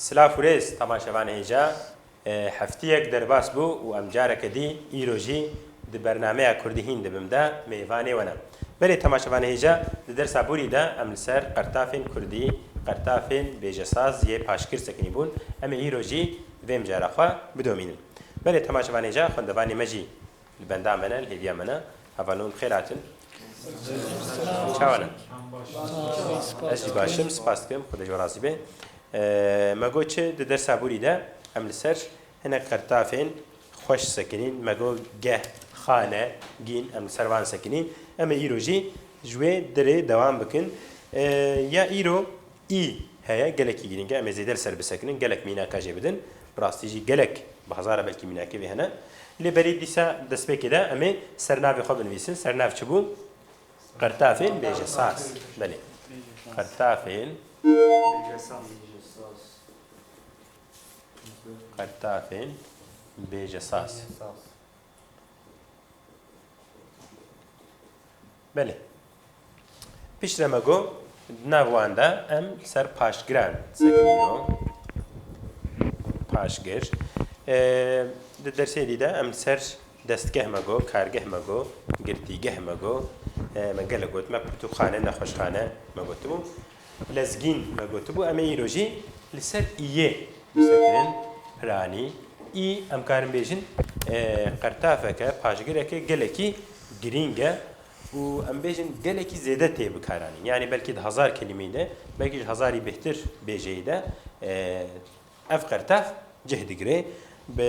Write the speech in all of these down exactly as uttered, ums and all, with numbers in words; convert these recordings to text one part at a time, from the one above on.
Silav û rêz temaşevanê hêja. E, heftiyek derbas bû û em careke dî îro jî di bernameya Kurdî hîn dibim de mêvanê we ne. Belê temaşevanê hêja, di dersa borî de em li ser qertafên Kurdî, qertafên bêjesaz yê paşgir sekinî bûn. Em ê îro jî vê mijara xwe bidomînin. Belê temaşevanê hêja, xwendevanê me jî li benda me ne, li hêviya me ne. Hevalno, bi xêr hatin. Çawa ne? Ez jî baş im, spas dikim, Xwedê ji we razî be. Ee, me got çi, di dersa borî de em li ser hinek qertafên xweş sekinîn, me got geh, xane, gîn, em li ser van sekinîn. Em ê îro jî ji wê derê dewam bikin. Ee, ya îro, Î heye, gelekî girîng e, em ê zêde li ser bisekinin, gelek mînaka jê bidin. Bi rastî jî gelek bi hezara belkî mînakê vê hene. Lê berî dîsa destpêkê de em ê sernavê xwe binivîsin. Sernav çi bû? Qertafên bêjesaz. Belê. Qertafên, qertafên bêjesaz. Belê. Piştre me got, di nav wan de em li ser paşgiran sekinîno. Paşgir. Ee, di dersê dî de em li ser destgeh me got, kargeh me got, girtîgeh me got. Ee, me gelek got, me pirtûkxane, nexweşxane me gotibû. Lezgîn me gotibû, em ê îro jî li ser îyê bisekinin, piranî. Î, em karin bêjin, e, qertafeke, paşgireke gelekî girîng e û em bêjin gelekî zêde tê bikaranîn. Yanî belkî di hezar kelîmeyî de, belkî ji hezarî bêhtir bêjeyî de, e, Ev qertaf cih digire bi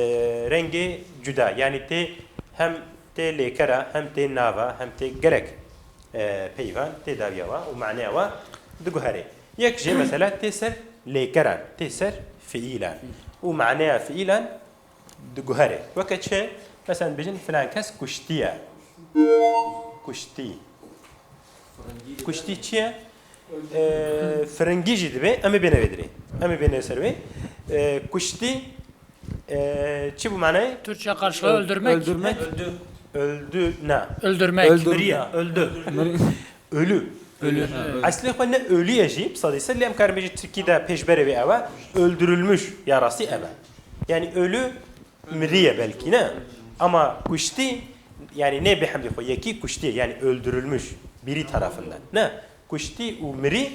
rengê cuda, yanî tê hem tê lêkera, hem tê nava, hem tê gelek, e, peyvan tê dawiya wa û maneya wa diguhere. Yek jê mesela tê ser lêkeran, tê ser fiîlan û maneya fiîlan diguhere. Weke çi? Mesela bêjin filan kes kuştiye. Kuştî. Kuştî çi ye? Ee, Firingî jî dibe. Em ê bêne vê dirê. Em ê bêne ser wê. Ee, kuştî, ee, çi bû manayê? Türkçe karşılığı öldürmek. Öldürmek. Öldü, na. Öldürmek. Öldür. Miriye, öldü. Ölü. Ölü. Eslê xwe ne ölü ye jî, bi sedî sed lê em karin bêjin tirkî de pêşberê wê ew e. Öldürülmüş ya rastî ev e. Yani ölü miriye belkî, ne? Ama kuştî, yani ne bi hemdî xwe, yekî kuştiye, yani öldürülmüş biri tarafından. Ne? Kuştî û mirî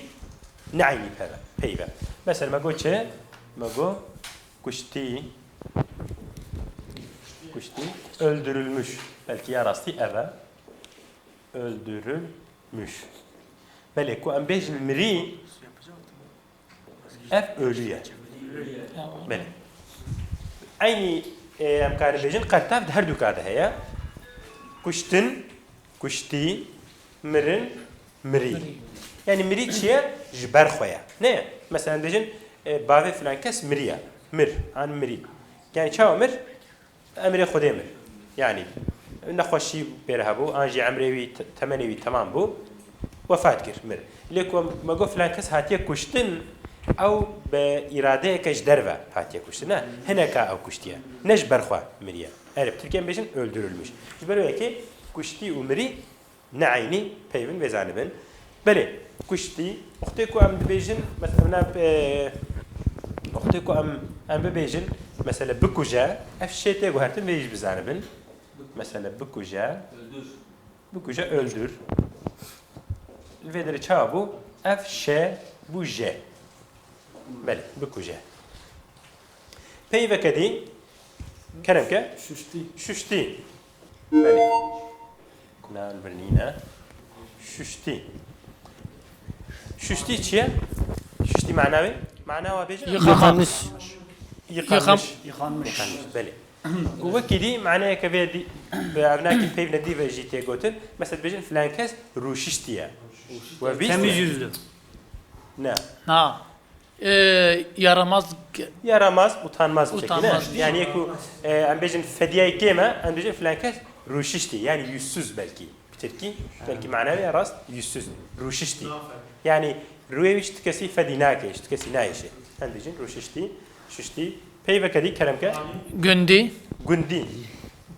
ne eynî peve, peyve. Mesela me got çi? Me got kuştî, kuştî, öldürülmüş. Belkî ya rastî ev e. Öldürülmüş. Belê, ku em bêjin mirî, ev ölü ye. Belê. Eynî, e, em karin bêjin, qertav di her du ka de heye. Kuştin, kuştî, mirin, mirî. Yanî mirî çi ye? Ji ber xwe ye. Ne? Mesela em bêjin, e, bavê filan kes miriye. Mir, an mirî. Yanî çawa mir? Emrê Xwedê min. Yanî, nexweşî pê re hebû, an jî emrê wî, te-, temenê wî temam bû, wefat kir, mir. Lê ku me got filan kes hatiye kuştin, ew bi îradeyeke ji derve hatiye kuştin. Ne, hineka ew kuştiye. Ne ji ber xwe miriye. Erê, bi tirkî em bêjin öldürülmüş. Ji ber wê yekê kuştî û mirî ne eynî peyvin vê zanibin. Belê, kuştî, wextê ku em dibêjin, mes-, em ne, e, wextê ku em, em bibêjin, mesela bikuje, ev şê tê guhertin vê jî bizanibin. Mesela bikuje, bikuje, öldür. Li vê derê çawa bû? Ev şe bû je. Belê, bikuje. Peyveke dî, kerem ke? Şuştî. Şuştî. Belê. Nan birnîne. Şuştî. Şuştî çi ye? Şuştî mana wê? Mana wa bêjin? Yıkamak. Yıkanmış. Yıkanmış. Yıkanmış. Yıkanmış, belê. Û wekî dî maneyeke vê dî, bi evnakî peyv nedî ve jî tê gotin. Mesela bêjin filan kes rûşiştî ye. We bîst Temiz ye. Yüzlü. Ne. Na. Ee, yaramaz. Yaramaz, utanmaz bir şekilde. Utanmaz. Yani ku, e, em bêjin fediyayê kêm e, em bêjin filan kes rûşiştî. Yani yüzsüz belki. Bi tirkî, belki mana wê rast, yüzsüz. Rûşiştî. Yani rûyê wî ji ti kesî fedî nake, ji ti kesî nayêşe. Em bêjin rûşiştî, şiştî. Peyveke dî kerem ke. Gundî. Gundî.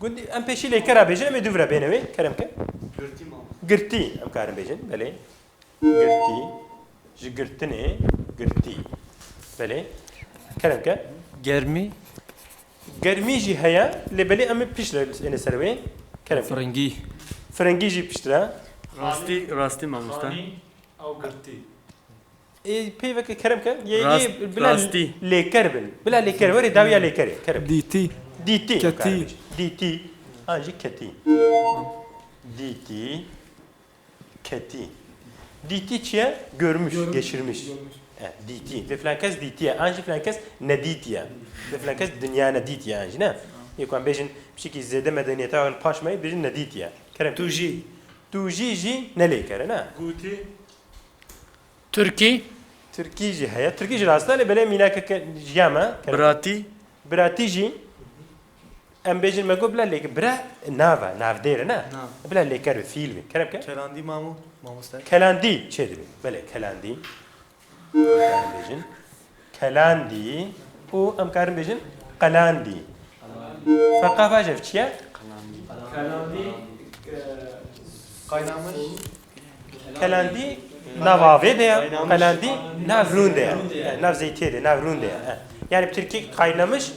Gundî, em pêşî lêkera bêjin, em ê dûvira bêne wê, kerem ke. Girtî. Girtî, em karin bêjin, belê. Girtî. Ji girtinê, girtî. Belê. Kerem ke. Germî. Germî jî heye, lê belê em ê piştre êne ser wê. Kerem ke. Firengî. Firengî jî piştre. Rastî, rastî mamoste. Xanî ew girtî. Ê, peyveke kerem ke. Yê, Rast- yê bila rastî. Lêker bin. Bila lêker, were dawiya lêkerê. Kerem. Dîtî. Dîtî. Ketî. Dîtî. An jî ketî. Dîtî. Ketî. Dîtî çi ye? Görmüş, geçirmiş. E, dîtî. Vê filan kes dîtiye. An jî filan kes nedîtiye. Vê filan kes dinya nedîtiye an jî, ne? Yê ku em bêjin, pişikî zêde medeniyeta wan paş me, bêjin nedîtiye. Kerem. Tu jî. Tu jî jî ne lêker e, ne? Gotî. Tirkî. Tirkî jî heye. Tirkî jî rast e, lê belê mînakeke jiya me. Kerem. Biratî. Biratî jî em bêjin me got bila lêk bira nav e, navdêr e, ne? Nav. Bila lêker be, fiîl be. Kerem ke? Kelandî mamu, mamoste. Kelandî çêdibe. Belê, kelandî. Em bêjin. Kelandî û em karin bêjin qelandî. Ferqa vajev çi ye? Kelandî. Qaynamış. Kelandî nav avê de ye. Qelandî nav rûn de ye. E, nav zeytiyê de, nav rûn de ye. E. Yani bi tirkî kaynamış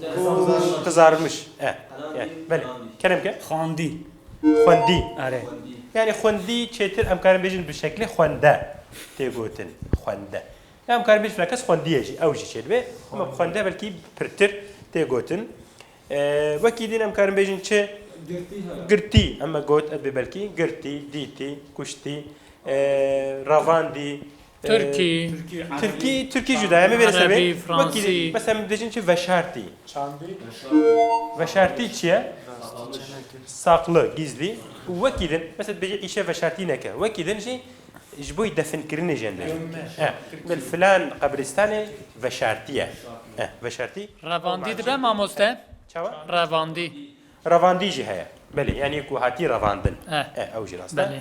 û kızarmış. E. Yani, belê. Kerem ke? Xwendî. Xwendî. Erê. Yani xwendî çêtir em karin bêjin bi şeklê xwende tê gotin. Xwende. Em karin bêjin filan kes xwendiye jî. Ew jî çêdibe. Ama xwende belkî pirtir tê gotin. E, wekî din em karin bêjin çi? Girtî, em me got, ez bê belkî, girtî, dîtî, kuştî, e, ravandî, e, Tirkî. Tirkî, Tirkî jî daye, me vê Erebî, sebê. Fransî. Wekî din, mesela em dibêjin çi? Veşartî. Çandî. Veşartî çi ye? Saklı, gizli. Û wekî din, mesela dibêjin îşe veşartî neke. Wekî din jî ji bo definkirinê jê em bêjin. Eh, bil filan qebristanê veşartî ye. Eh, veşartî. Revandî dibe mamoste? Çawa? Revandî. Revandî jî heye. Belê, yani ku hatî revandin. Eh. Eh, ew jî rast e. Belê.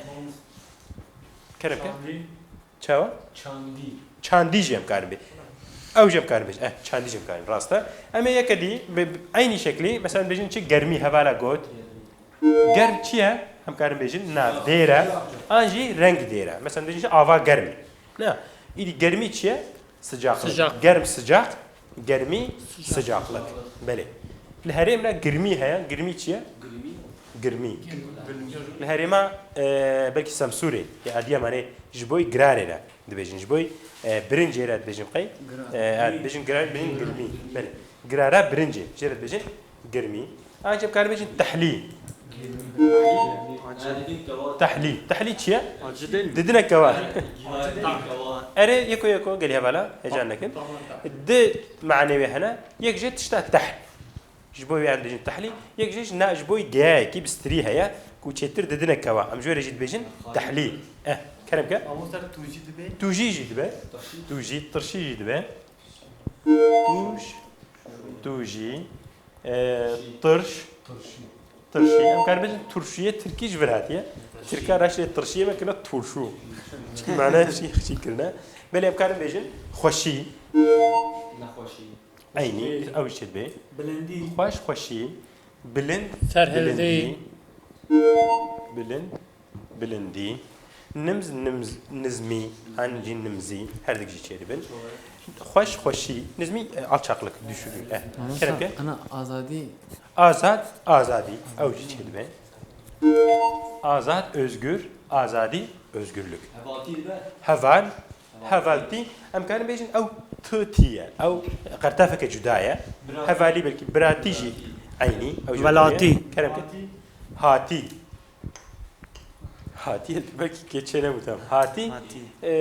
Kerem ke. Çandî. Çawa? Çandî. Çandî jî em karin bê. Ew jî em karin bê. Eh, çandî jî em karin. Rast e. Em ê yeke dî, bi, bi, eynî şeklî, mesela bêjin çi? Germî, hevala got. Germ çi ye? Em karin bêjin navdêr e. An jî reng dêr e. Mesela bêjin çi? Ava germ. Ne? Îdî germî çi ye? Sıcaklık. Sıcak. Germ, sıcak. Germî, sıcaklık. Belê. Li herêmê girmî heye. Girmî çi ye? Girmî. Li herêma, e, belkî Semsûrê, ya Adiyamanê ji bo girarê re dibêjin. Ji bo, e, birincê re dibêjin qey? E, e, dibêjin girar, dibêjin girmî. Belê. Girara birincê. Jê re dibêjin girmî. Ancî em karin bêjin tehlî. Tehlî. Tehlî çi ye? Acı değil mi? Didine kewa. Erê, yeko yeko, gelî hevala, heyecan nekin. Di manê wê hene, yek jê tişta tehl. Ji bo wê em dibêjin tehlî, yek jê ji na, ji bo geyayekî bi strî heye, ku çêtir didine kewa. Em ji wê re jî dibêjin tehlî. Eh, kerem ke. Mamoste, tu jî dibe. Tu jî jî dibe. Tu jî, tirşî jî dibe. Tuj, tu jî, e, tirş, tirşî. Em karin bêjin turşiyê, tirkî ji vir hatiye. Tirka reşê tirşiyê me kirine turşu. Çünkü mane jî xişî kirine. Belê em karin bêjin xweşî. Eynî, ew jî çêdibe. Bilindî. Xweş, xweşî. Bilind, Serhildî. Bilindî. Bilind, bilindî. Nimz, nimz, nizmî, an jî nimzî, her dik jî çêdibin. Xweş, xweşî, nizmî, e, alçaklık, düşüklük. Eh. Kerem ke? Ana azadî. Azad, azadî, ew jî çêdibe. Azad, özgür, azadî, özgürlük. Heval, hevaltî, em karin bêjin ew tu tî ye. Ew qertafeke cuda ye. Hevalî belkî biratî jî eynî. Ew jî Welatî. Kerem ke. Hatî. Hatî, belkî keçê nebû tam. Hatî. Hatî. E,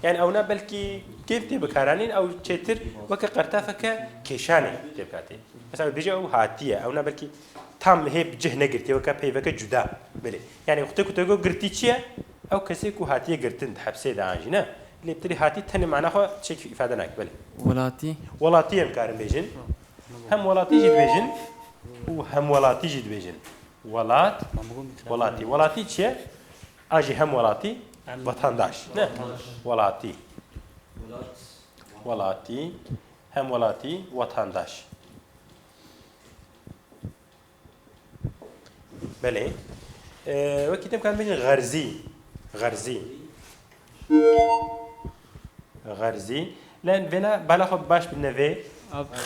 yani ewna belkî kêm tê bikaranîn, ew çêtir weke qertafeke kêşanê tê bikatê. Mesela bêje ew hatiye, ewna belkî tam hê bi cih negirtiye, weke peyveke cuda. Belê. Yani wextê ku te got girtî çi ye? Ew kesê ku hatiye girtin di hepsê de an jî ne. Lê bi tirî hatî tenê mana xwe çek îfade nake. Belê. Welatî. Welatî em karin bêjin. Hem welatî jî dibêjin û hem welatî jî dibêjin. Welat, welatî. Welatî çi ye? A jî hem welatî, vatandaş. Ne? Welatî. Welatî, hem welatî, vatandaş. Belê. Ee, wekî din em karin bêjin xerzî. Xerzî. Xerzî. Lê vêna bala xwe baş bidine vê.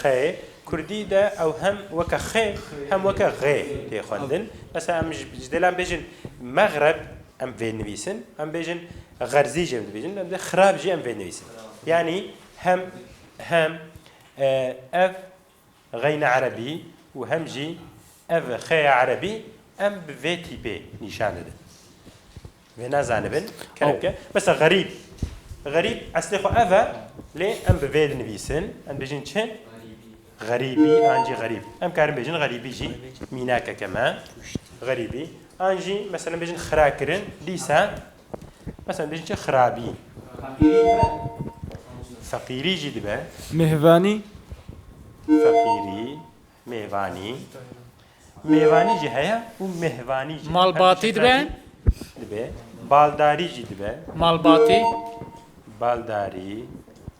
Xê. Kurdî de ew hem weke xê, hem weke xê tê xwendin. Mesela em ji, ji dêlan bêjin mexreb, em vê nivîsin. Em bêjin xerzî jî em dibêjin. Em de xirab jî em vê nivîsin. Yanî hem, hem, e, ev xeyna erebî û hem jî ev xêya erebî em bi vê tîpê nîşan didin. Vê nazanibin, kerem ke. Mesela xerîb. Xerîb eslê xwe ev e, lê em bi vê dinivîsin. Em bêjin çi? Xerîbî, an jî xerîb. Em karin bêjin xerîbî jî mînakeke me. Xerîbî. An jî, mesela, bêjin xirakirin, dîsa, mesela, bêjin çi? Xirabî. Feqîrî jî dibe. Mêvanî. Feqîrî, mêvanî. Mêvanî jî heye û mêvanî jî. Malbatî dibe? Dibe. Baldarî jî dibe. Malbatî. Baldarî,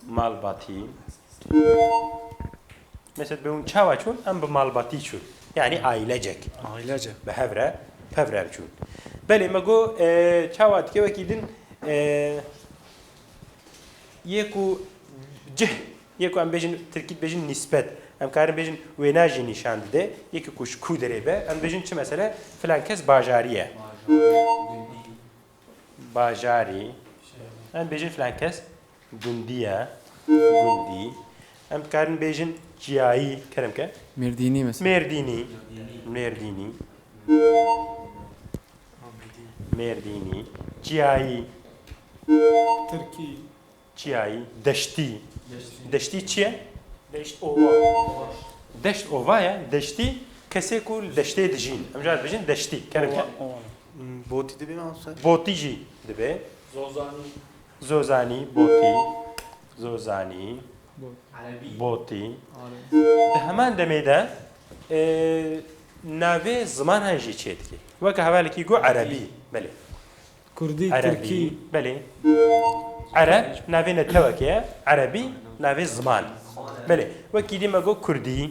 malbatî. Mesela, bi hûn çawa çûn? Em bi malbatî çûn. Yanî ailecek. Ailecek. Bi hev re, pev re em çûn. Belê, me got, e, çawa dike wekî din, e, yê ku cih, yê ku em bêjin, tirkî dibêjin nîsbet. Em karin bêjin wêna jî nîşan dide. Yekî ku ji ku derê be, em dibêjin çi mesela? Filan kes bajarî ye. Bajarî. Em bêjin filan kes gundî ye. Gundî. Em dikarin bêjin çiyayî, kerem ke. Mêrdînî mesela. Mêrdînî. Mêrdînî. Mêrdînî. Çiyayî. Tirkî. Çiyayî. Deştî. Deştî. Deştî çi ye? Deşt ova. Deşt ova ye. Deştî kesê ku li deştê dijîn. Em jî dibêjin deştî. Kerem ke. Ova, ova. Hmm, botî dibe mi Hussein? Botî jî dibe. Zozanî. Zozanî, botî. Zozanî. Botî. Botî. Erebî. Di heman demê de, e, navê zimanan jî çêdike. Weke hevalekî got erebî. Belê. Kurdî, erebî, tirkî. Belê. Ereb navê netewekê ye. Erebî navê ziman. Belê. Wekî dî me got kurdî.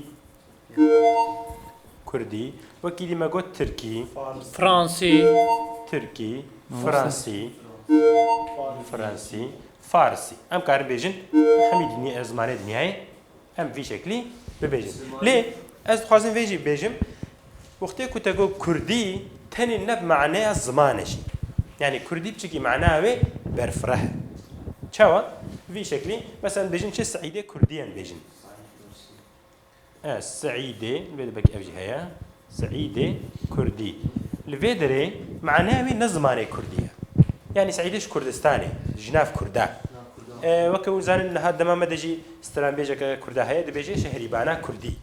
Kurdî. Wekî dî me got tirkî. Fransî. Tirkî. Fransî. Fransî. Farsî. Em karin bêjin hemî dinya, zimanê dinyayê em vî şeklî bibêjin. Lê ez dixwazim vê jî bêjim, wextê ku te got kurdî, tenê ne bi maneya zimanê jî. Yanî kurdî piçekî mana wê berfireh e. Çawa? Vî şeklî, mesela, bêjin çi, Seîdê kurdî em bêjin. E, Seîdê, lê belkî ev jî heye. Seîdê kurdî. Li vê derê maneya wê ne zimanê kurdî ye. Yanî Seîdê ji Kurdistanê, ji nav kurda. E, weke hûn zanin, niha dema me de jî stranbêjeke kurda heye, dibêje şehrîbana kurdî.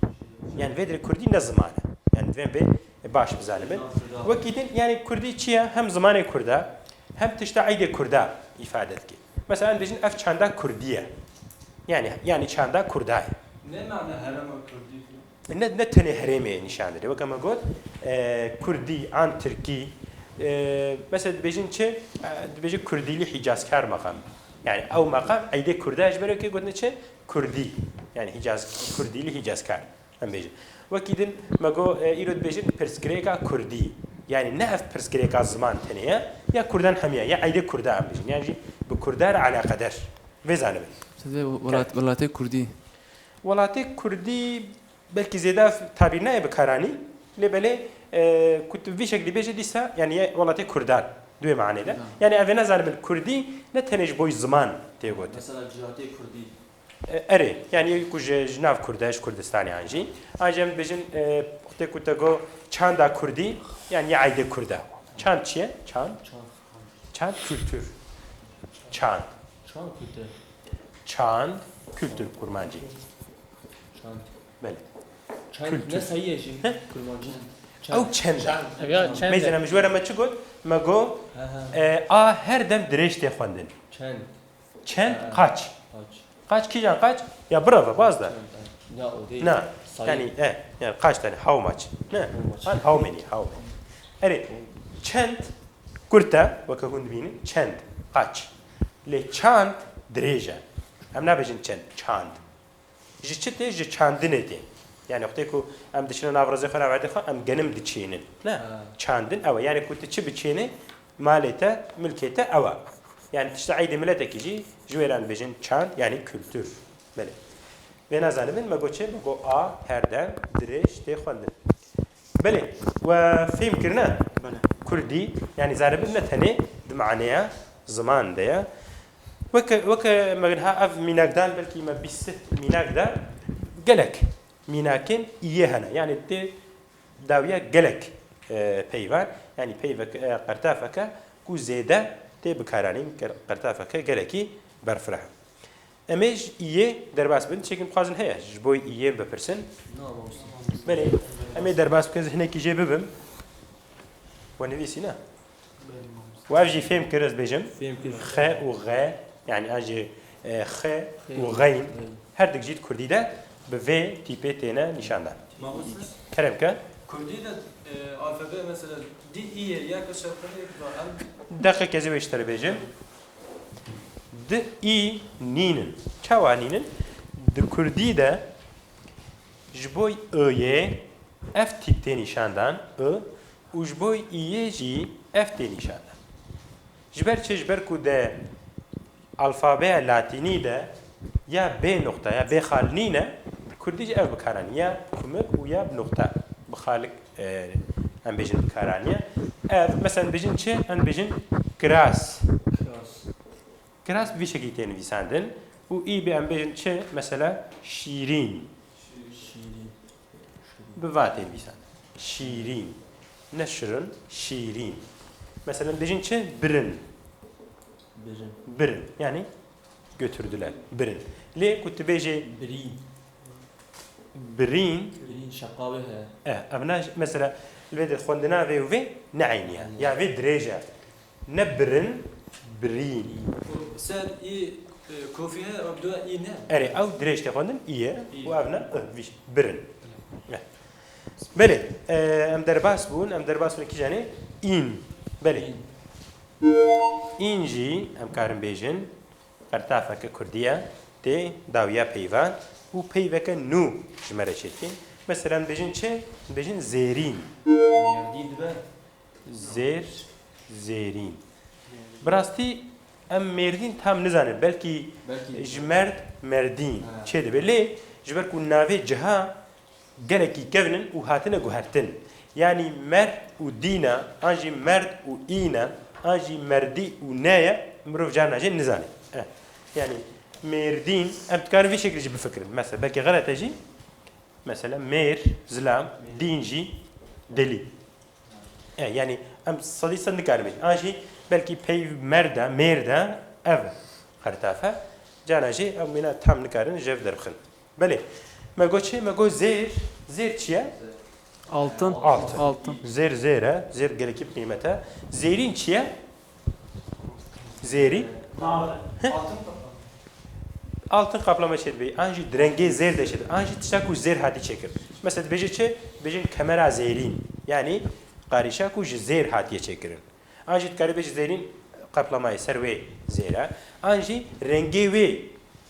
Yanî vê derê kurdî ne ziman e. Yanî divên vê baş bizanibin. Wekî din, yanî kurdî çi ye? Hem zimanê kurda, hem tişta eydê kurda îfade dike. Mesela, em dibêjin ev çanda kurdî ye. Yanî, yanî çanda kurda ye. Ne mana herêma kurdî diye? Ne, ne tenê herêmê nîşan dide. Weke me got, e, kurdî an tirkî, e, mesela dibêjin çi? E, dibêjin kurdîlî hicazkar meqam. Yanî ew meqam eydê kurda ye, ji ber wekê gotine çi? Kurdî. Yanî hicaz, kurdîlî hicazkar. Em bêjin. Wekî din me got, e, îro dibêjin pirsgirêka kurdî. Yanî ne ev pirsgirêka ziman tenê ye, ya kurdan hemiya, ya eydê kurda em bêjin. Yan jî bi kurda re eleqeder. Vê zanibin. Siz vê welat-, welatê kurdî. Welatê kurdî belkî zêde ev tabîr nayê bikaranîn. Lê belê, e, ku tu vî şeklî bêjî dîsa, yanî ye welatê kurdan. Di wê manê de. Yanî ev ê nezanibin kurdî ne tenê ji bo ziman tê gotin. Mesela cihatê kurdî. E, erê, yanî yek ku ji, ji nav Kurd e, ji Kurdistanê an jî. An jî em dibêjin, e, wextê ku te got çanda kurdî, yanî ya eydê kurd e. Çand çi ye? Çand? Çand. Çand kültür. Çand. Çand kültür. Çand kültür kurmancî. Çand. Belê. Çand kültür. Ne sayî jî kurmancî. Ew çend e. Çand. Ev ya çend e. Meyzene min ji we re me çi got? Me got, e, a her dem dirêj tê xwendin. Çend. Çend, ha, qaç. Qaç. Qaç, kîjan qaç? Ya bireve, baz de. Çend, ha. Ya o değil. Na. Sayı. Yani, e, yani kaç tane? How much? Ne? How much? An how many? How many? Erê, çend kurt e, weke hûn dibînin, çend, qaç. Lê çand dirêj e. Em nabêjin çend, çand. Ji çi tê? Ji çandinê tê. Yani wextê ku em diçine nav rizê xwe, nav erdê xwe, em genim diçênin. Ne? Ha. Çandin ew e. Yani ku tu çi biçênê, malê te, milkê te ew e. Yani tişta eydê miletekî jî ji wê re em dibêjin çand, yani kültür. Belê. Vê nazanibin, me got çi? Me got a, her dem, dirêj, tê xwendin. Belê, we fêm kirine? Belê. Kurdî, yani zanibin ne tenê di maneya ziman de ye. Weke, weke me niha ev mînakdan, belkî me bîst mînak de gelek mînakên iyê hene. Yani tê dawiya gelek, e, peyvan, yani peyvek, e, qertafeke ku zêde tê bikaranîn, ker-, qertafeke gelekî berfireh. Em ê ji iyê derbas bin, tiştekî dixwazin heye, ji bo iyê bipirsin? Na, mamoste. Belê, em ê derbas bikin, ez hinekî jê bibim. We nivîsî ne? Belê, mamoste. We ev jî fêm kir, ez bêjim. Fêm kir. Xe û xe, yani an jî, e, xe Xe û û xeyn. Xeyn. Her dik jî di kurdî de bi vê tîpê têne nîşandan. Mamoste. Kerem ke. Kurdî de, e, alfabe mesela di iyê ya ke şertlerê var. Em Deqek ez ê wê ji te re bêjim. Di î nînin. Çawa nînin? Di kurdî de ji bo iyê ev tîp tê nîşandan, i, û ji bo iyê jî ev tê nîşandan. Ji ber çi? Ji ber ku de alfabeya latînî de ya bê nuqta ya bê xal nîne, kurdî jî ev bikaranî ya kumik û ya bi nuqta, bi xalik, e, em bêjin bikaranî ye. Ev, mesela, em bêjin çi? Em bêjin kiras. Kiras. Kiras bi vî şekilî tê nivîsandin û î bê em bêjin çi? Mesela şîrîn. Şîrîn. Bi va tê nivîsandin. Şîrîn. Ne şirin, şîrîn. Mesela em bêjin çi? Birin. Birin. Birin. Yani götürdüler. Birin. Lê ku tu bêjê Birîn. Birîn. Birîn şeqawê heye. Eh, ev ne, mesela, li vê de xwendina vê û vê ne eynî ye. Eynî. Ya vê dirêj e. Ne birin, birîn. Ser î, e, kofî heye, ev dua î ne? Erê, ew dirêj tê xwendin, î ye. Î. Û ev ne, ih, vîş, birin. Eh. Belê, e, em derbas bûn, em derbas bûn kîjanê? În. Belê. În. În jî em karin bêjin, qertafeke kurdî ye, tê dawiya peyvan û peyveke nû ji me re çêdikê. Mesela, em dibêjin çi? Em dibêjin zêrîn. Mêrdî dibe. Zêr, zêrîn. Bi rastî em mêrdîn tam nizanin. Belkî Belkî. ji merd, merdîn Ha. çêdibe. Lê ji ber ku navê ciha gelekî kevn in û hatine guhertin. Yanî mer û dîn e, an jî merd û în e, an jî merdî û ney e, mirov carna jê nizane. Eh, yanî mêrdîn, em dikarin vî şekilî jî bifikirin. Mesela, belkî xelet e jî, mesela, mêr, zilam, dîn jî delî. E, yanî em sedî sed nikarin bêjin. An jî belkî peyv merd e, mêrd e, ev qertaf e. Carna jî em mîna tam nikarin ji hev derbixin. Belê. Me got çi? Me got zêr. Zêr çi ye? Altın. Altın. Altın. Zêr zêr e. Zêr gelekî bi qîmet e. Zêrîn çi ye? Zêrîn? Altın. He? Altın kaplama. Altın kaplama çêdibe. An jî direngê zêr de çêdibe. An jî tişta ku zêr hatî çêkirin. Mesela dibêje çi? Dibêjin kemera zêrîn. Yanî qarîşa ku ji zêr hatiye çêkirin. An jî dikarî bêjî zêrîn kaplamayê ser wê zêr e. An jî rengê wê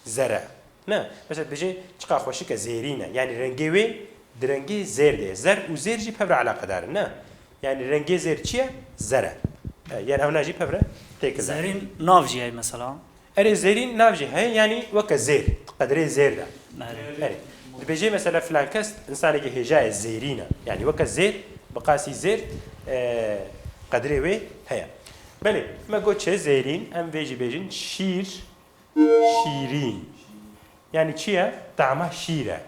zer e. Ne? Mesela dibêje çiqa xweşik e, zêrîn e. Yanî rengê wê di rengê zêr de ye. Zer û zêr jî pevre eleqedar in, ne? Yanî rengê zêr çi ye? Zer e. E, yanî hewna jî pevre têkil e. Zerîn nav jî heye mesela. Erê, zêrîn nav jî heye, yanî weke zêr, qedrê zêr de. Erê. Erê. Dibêje mesela filan kes insanekî hêja ye, zêrîn e. Yanî weke zêr, bi qasî zêr, e, qedrê wê heye. Belê, me got çi? Zêrîn, em vê jî bêjin şîr, şîrîn. Yanî çi ye? Tama şîr e.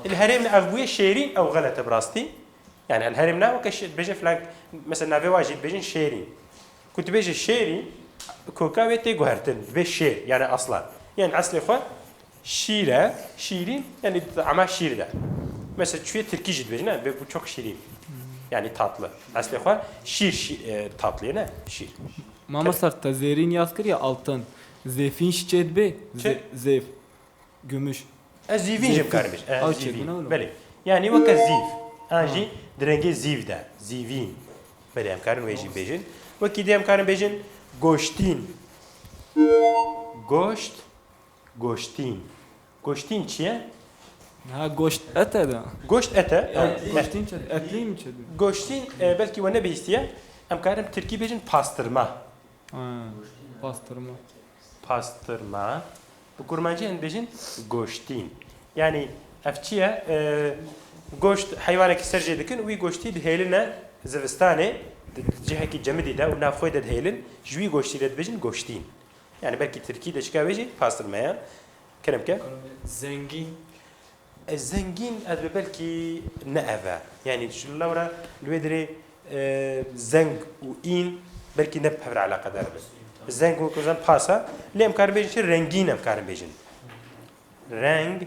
Şîr. Li herêmê ev bûye şêrîn, ew xelet e bi rastî. Yanî li herêmê ne weke şê-, dibêje filan, mesela navê wa jî dibêjin şêrîn. Ku dibêje şêrîn, koka wê tê guhertin, dibê şêr, yanî aslan. Yanî eslê xwe şîr e, şîrîn, yanî tama şîr de. Mesela çuye tirkî jî dibêjin, ne? Ve bu çok şirin. Yanî tatlı. Eslê xwe şîr, şî-, e, tatlı ye, ne? Şîr. Mamosta, te zêrîn yaz kiriye, altın. Zêfîn şi çê dibê? Çi? Zê-, zêf. Gümüş. Ez zîvîn jî Zîvîn. Bikarim bêjim. Ez Ew zîvîn. Çêdibin, ew ne? Belê. Yanî weke zîv. An jî di rengê zîv de. Zîvîn. Belê, em karin wê jî bêjin. Wekî dî em karin bêjin goştîn. Goşt, goştîn. Goştîn çi ye? Ha, goşt et e de. Goşt et e. Ya, Ew, goştîn çi? Etlî mi çi? Goştîn, e, belkî we nebihîstiye. Em karin tirkî bêjin pastırma. Ha. Pastırma. Pastırma. Bi kurmancî em dibêjin goştîn. Yanî ev çi ye? E, goşt heywanekî ser jê dikin û wî goştî dihêline zivistanê, di cihekî cemidî de û nav xwe de dihêlin, ji wî goştî de dibêjin goştîn. Yanî belkî tirkî de çika wê jî pastırma ye. Kerem ke. Zengin. E, zengîn ez bi belkî ne ev e. Yanî ji lewra li wê dirê e, zeng û în belkî ne bi hev re eleqedar bin. Zeng wekî zan pas e. Lê em karin bêjin çi? Rengîn em karin bêjin. Reng,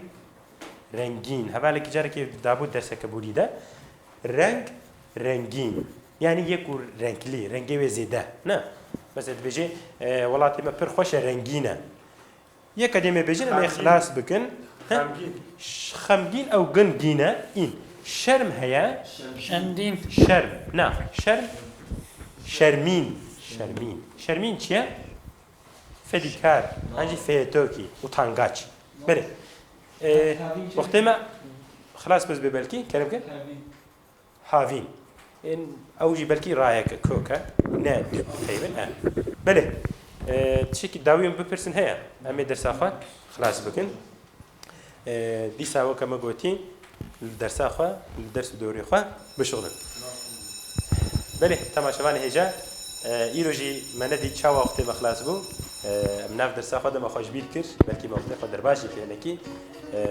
rengîn. Hevalekî carekê dabû derseke borî de. Reng, rengîn. Yanî yek û renklî, rengê wê zêde. Ne? Mesela dibêjê, e, welatê me pir xweş e, rengîn e. Yeka dê me bêjin, em ê Xemgîn. Xilas bikin. He? Xemgîn. Ş-, Xemgîn ew gingîn e, în. Şerm heye. Şemdîn. Şerm. Na, şerm. Şermîn. Şermîn. Şermîn çi ye? Fedîkar. An jî feyetokî. Utangaç. Belê. E, wextê me xilas biz be belkî. Kerem ke. Havîn. Ên, ew jî belkî rayeke, kok e. Ne, teyvin e. Belê. E, tiştekî dawî em bipirsin heye. Em ê dersa xwe xilas bikin. E, dîsa weke me gotî, li dersa xwe, li ders û dorê xwe bişuxulin. Belê, temaşevanê hêja, e, îro jî me nedî çawa wextê me xilas bû. E, em nav dersa xwe dema xwe ji bîr kir, belkî me wextê xwe derbas jî kir hinekî. E,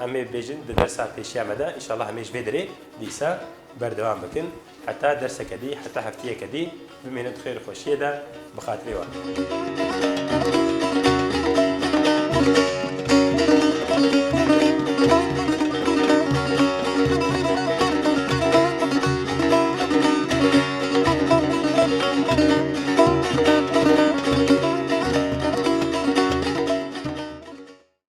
Em ê bêjin di dersa pêşiya me de, înşallah em ê ji vê derê dîsa berdewam bikin. Heta derseke dî, heta heftiyeke dî, bimînin di xêr û xweşiyê de, bi xatirê wan.